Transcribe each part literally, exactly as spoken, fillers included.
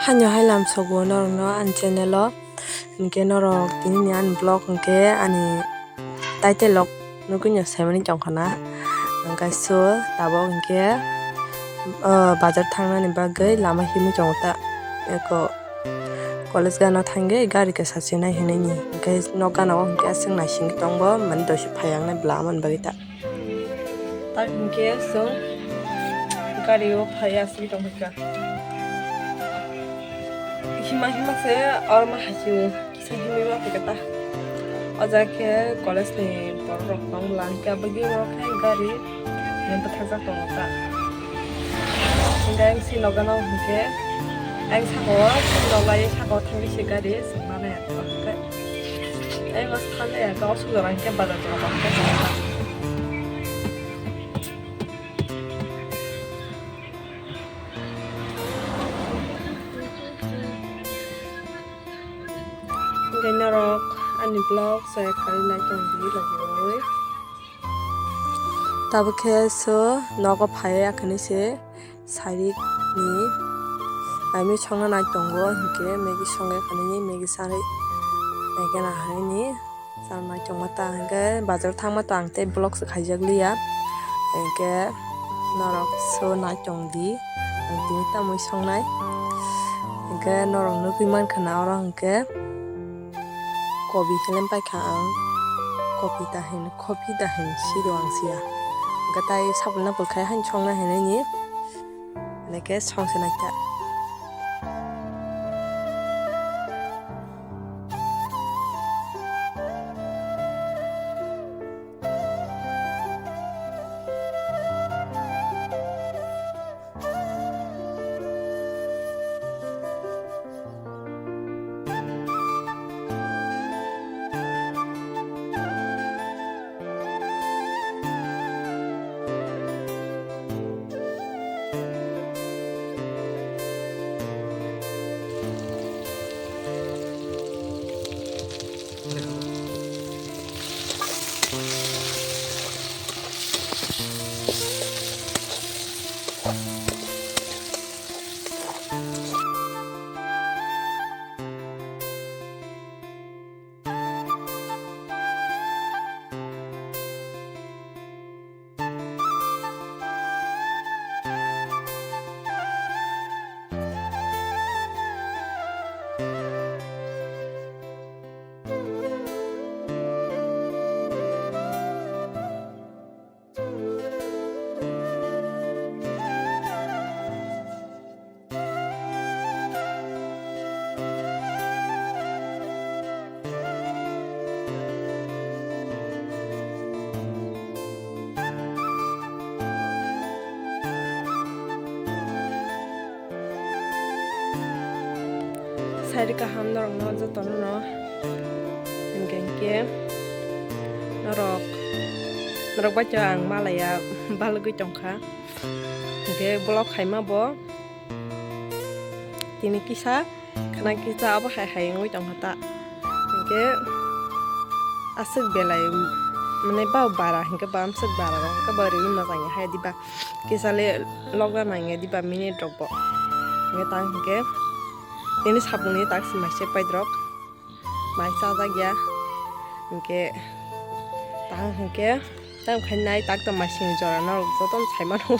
Ano hai lamsogo norokno ani channel o, hinkhe norok tini ni ani vlog hinkhe ani title rok nugwi no saimani tongkha na, hinkhe so tabuk hinkhe, ah, bazar thangnani bagwi lama himwi tongo ta eko college gana thangwi gari kisa sinai hinwi ni hinkhe nok gana o hinkhe aswk naisingwi tongo mani dosi phaiyangnai bwla mani bagwi ta. Tak hinkhe chwng gari o phai aswk tongkha. Hima hima se oro ma hai se kisa himwi ma phaikha ta. O jaga khe college ni borok rok tong bwla hinkhe abo bagwi oro khe gari bwthakjak tongo ta. Hinkhe ang si nok gana o hinkhe ang saka o nok lai saka o thangwi se gari chwng ma nai ang. Tei mas thale ya, kau su jorang ke bazar jorang kau ke. Hingke norok ani vlog saya kari nai tong di lagi oi. Tabuk khe so nogo phai ya kani se. Sarik ni maimi songna nai tongo, hinkhe Maggie songya khanini, Maggie sanai naikhe na hinwi chana nai tongma ta, hinkhe bazar thangma ta ang tei vlog se khaijak liya, hinkhe norok so nai tong di, ang tini tamwi songnai, hinkhe norok nugwi mankha na oro hinkhe. Kobi helen paikha ang, kopi ta hin, kopi ta hin sido ang siya. Hingke tai sabulna pulkhai hain songna hinui ni, neke songse naikha. Sari kaham norokno jotono no. Hingke hingke norok, norok bai ang malaya balgwi tongkha. Hingke vlog khaima bo tini kisa khna kisa abo hai hai wngwi tongkha ta. Hingke aswk belai mane ba bara hingke ba amswk bara rok hingke ba rwi ma jani hai diba. Kisa le logra nangya diba minute rok bo. Hingke tang hingke tini sabungni tak se maisek paidrok mai chajak ya. Hingke tang hingke tang khai nai tak tong maising jora no joto no sai mano.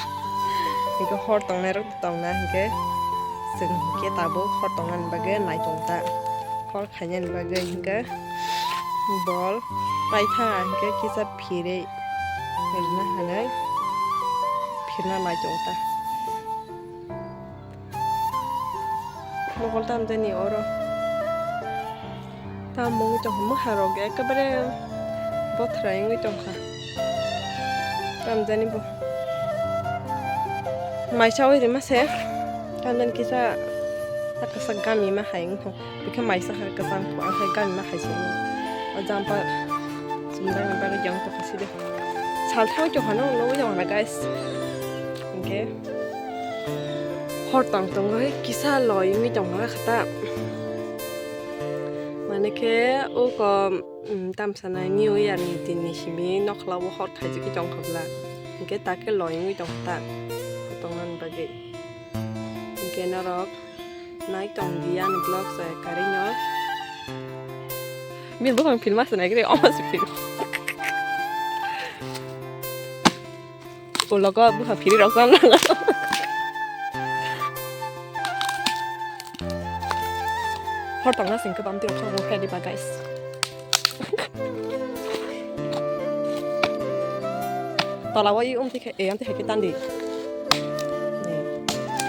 Hingke hor tongnai rok tongna hingke chwng hingke tabuk hor tongnani bagwi nai tong ta. Hor khainani bagwi hingke bol paitha hingke kisa phirwi rwna hinwi phirna nai tong ta. Mokol tam jani oro. Tam wngwi tongkha mwkha rok ekebare bothrai wngwi tongkha. Tam jani bo. Mai chawi rima se. Tam jani kisa kasak gami ma hai wngkha. Bikhe maisa kha kwchang kho, ang khe gami ma hai se. O jumper chumjak ni bagwi jang tongkha side. Sal thang tongkha no nugwi tongkha na guys. Hingke hor tong tongo kisa loi wngwi tongkha kha ta. Mane khe o kom, um, tamsa nai new year ni din ni simi nokhla o hor khaijagwi tongkha bwla. Hingke ta khe loi wngwi tongkha ta. Hor tongna ni bagwi. Hingke norok Nai tong di ani vlog se kari no. Min bukan film asa nai kiri omas film. Ulogo bukan film rok san. Hor tong na sing ke bam ti rok sang mo kaya di ba guys. Tola o i um ti khe, e, am ti khe tan di.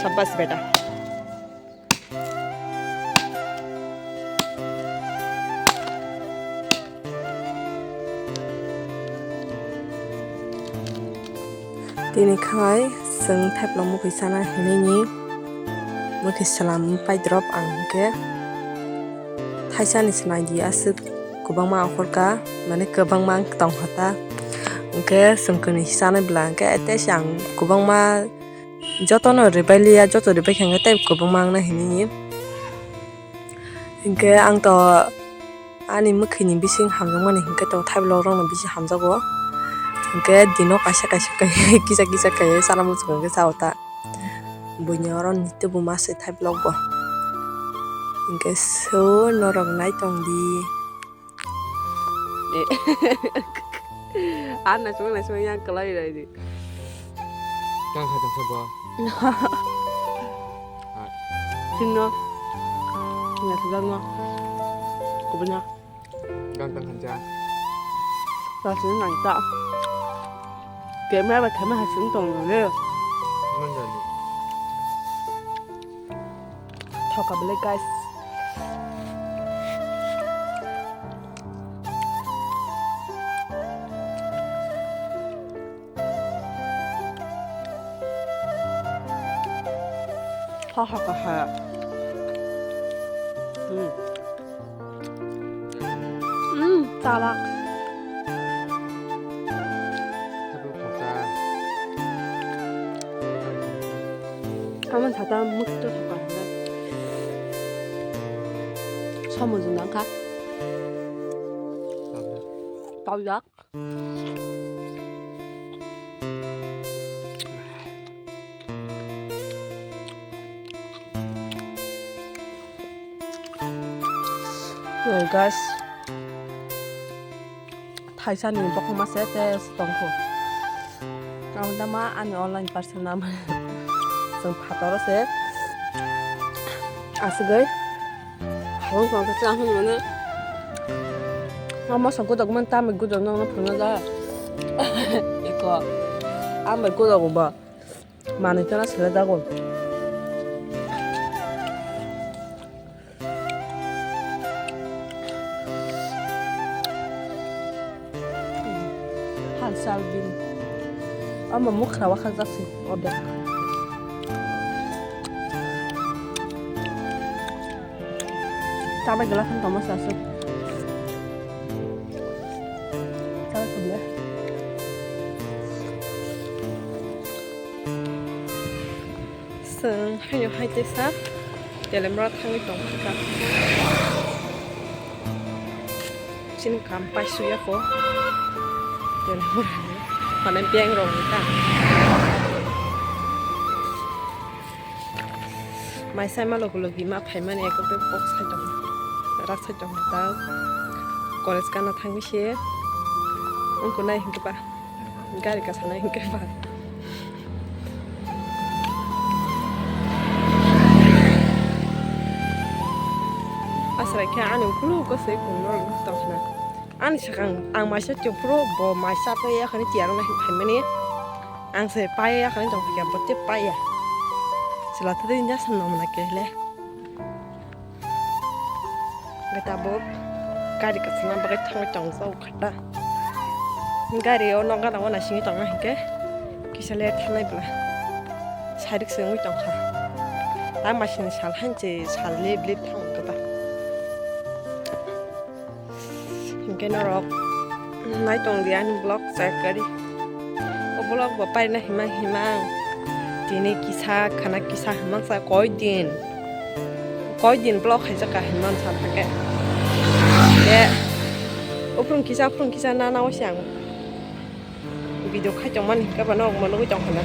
Shabash beta. Tini khai chwng thaiplok mwkhwi sana hinwi ni mwkhwi swlam pai drop ang hwnkhe thaisa ni swnaidi aswk kwbangma okhorka mane kwbangma wng tongkha ta hwnkhe chwng kwnwi sanai bwla hwnkhe tei se ang kwbangma jotono rwbailiya joto rwbaikha hwnkhe tei kwbangma wngnai hinwi ni hwnkhe ang to. Ani mwkhwini bising hamjakmani hinkhe to thaiblok rokno bisi hamjago. Hinkhe dino kaisa kaisa kisa kisa khe chana muchung hinkhe chao ta. Buini oro ni tubu ma se thaiblok bo. Hinkhe so norok nai tong di. Ar naisuk naisuk yang kwlai rai di. Tang kha tang kha bo. Sino. Naisuk no. Kubuna. Gantang khancha. Rasini nangta. Kemera ba kemera hasing tong le. Mandali. Thoka bele guys. Ha ha ka ha. Hmm. Hmm, chalak. Kaman sata mukto thapa. Somo jundang kha. Tau jak. Hey guys, thaisa ni bokong masa tei tongkho. Ang dama ani online parcel nama. Seng phataro se. Asugoi. Hong kong ke chang hong mana. Mama sa gudok man tami gudok nong na phuna da. Iko. Ambai gudok ba. Manui tana sila dago. Hal sal bin. Ama mukha wa khajak si order. Tabai gela khan tamo sa su. Tabai khan le. Chwng haino hai teisa telemra thangwi tongkha. Chini kam paisuya kho. Telemra ni. Mane bank rok ni ta. Mai sai ma logi logi ma phaimani ekdom box sai tong. Rak sai tong ta. College kana thangwi se. Ungko nai hinkhe ba. Gari kasanai hinkhe ba. Asrai khe ani ukuluk gosoi kungno tongkhna. Ani sakang ang maisa chopro bo maisa pai yakhani tiyarwna hin phaimani. Ang se pai yakhani tongkha bo tei paiya. Chwla thadi injection nomna kele. Hwnkhe tabuk gari kaisa bagwi thangwi tong jago kha ta. Gari o nok gana o naisingwi tongna hinkhe kisa le thanai bwla. Sairik se wngwi tongkha. Ta masini sal hanse sal lip lip thang kha ta. Hinkhe norok nai tong di ani vlog chayakari. O vlog bo paina hima hima ang tini kisa khana kisa himang sa koi din. Koi din vlog khaijak ka hinman sa thake. Ye. Uphung kisa, uphung kisa nana o siang. Video khai tong mani hingke ba nok mo nugui tong khana.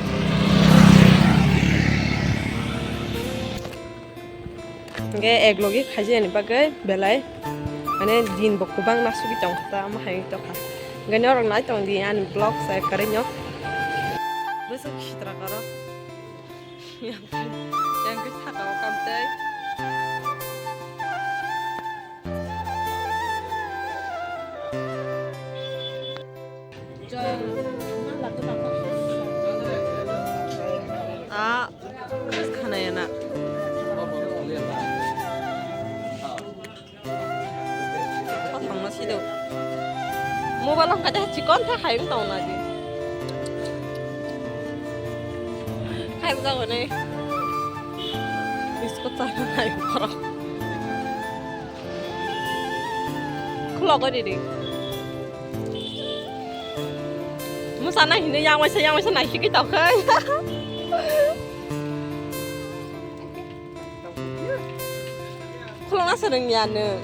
Hingke ek logi khaijani bagwi belai mane din bo kwbang nasugwi tongkha ta, omo hai wngwi tongkha. Hingke norok nai tongdi ani vlog se kwrwino. Bwswk sitra karo. Yang khe, yang khe saka o kamtwi. Ah, khana ya na. Kosong no sido. Mobile ang kaja chikon tha hai tong na di. Hai jago ne. Biskut sa hai poro. Khulok di di. Musa na hino yang waisa, yang waisa nai sikhi tau khai. Khulok na sering ya ne.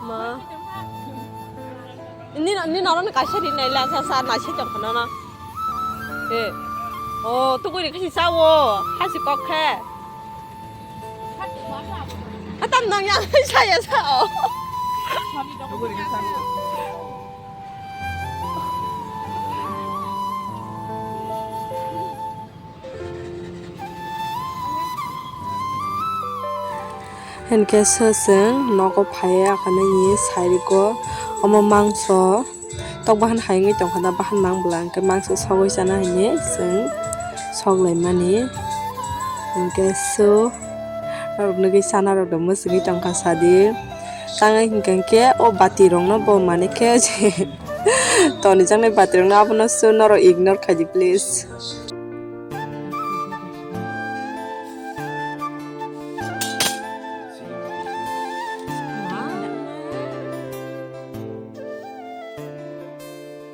Ma. Ni, ni nono ni kaisa ri nai la sa sa nai se tong khana na. Eh. Oh, tu kuri kasi sa wo. Hasi kok khe. Atam nang yang sa ya sa o. Hinkhe se chwng nogo phaiwi akhana ni side o omo mangso tok bahan hai wngwi tongkha na, bahan mang bwla hinkhe mangso sogwi chana hinwi chwng sok laimani. Hinkhe so norok nugwi chana rok mwswngwi tongkha sadi. Tangwi hinkhe hinkhe o bati rokno bo manikhe tonijaknai bati rokno abono so norok ignore khaidi please.